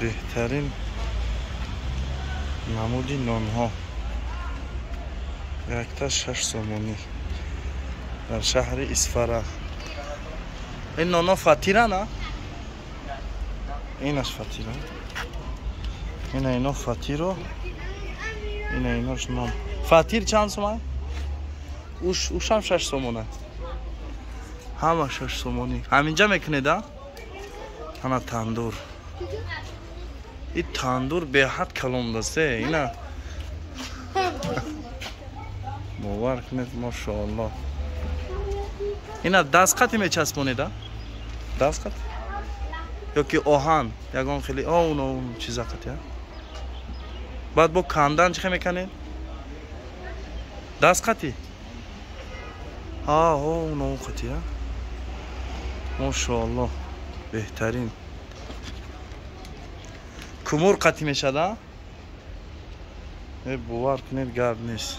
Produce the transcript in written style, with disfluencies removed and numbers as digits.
Беҳтарин намуди нонҳо, якта 6 сомонӣ дар шаҳри Исфара. Ин нонҳо фатира на, инаш фатира, ина ино фатиро, ина инош нон. Фатир чанд сомон? Ушам 6 сомона, ҳама 6 сомонӣ. Ҳаминҷа мекунед, а? Ана тандур, и тандур беҳад калон даст, ина бовар кунед, мошоалло. Ина дастқати мечаспонед, а? Дастқат ё ки оҳан, ягон хеле он он чиза қати? Баъд бо кандан чӣ хел меканед? Дастқати он он қати, а? Мошоалло, беҳтарин. Кумур қатӣ мешад, а? Бовар кунед, гап нест.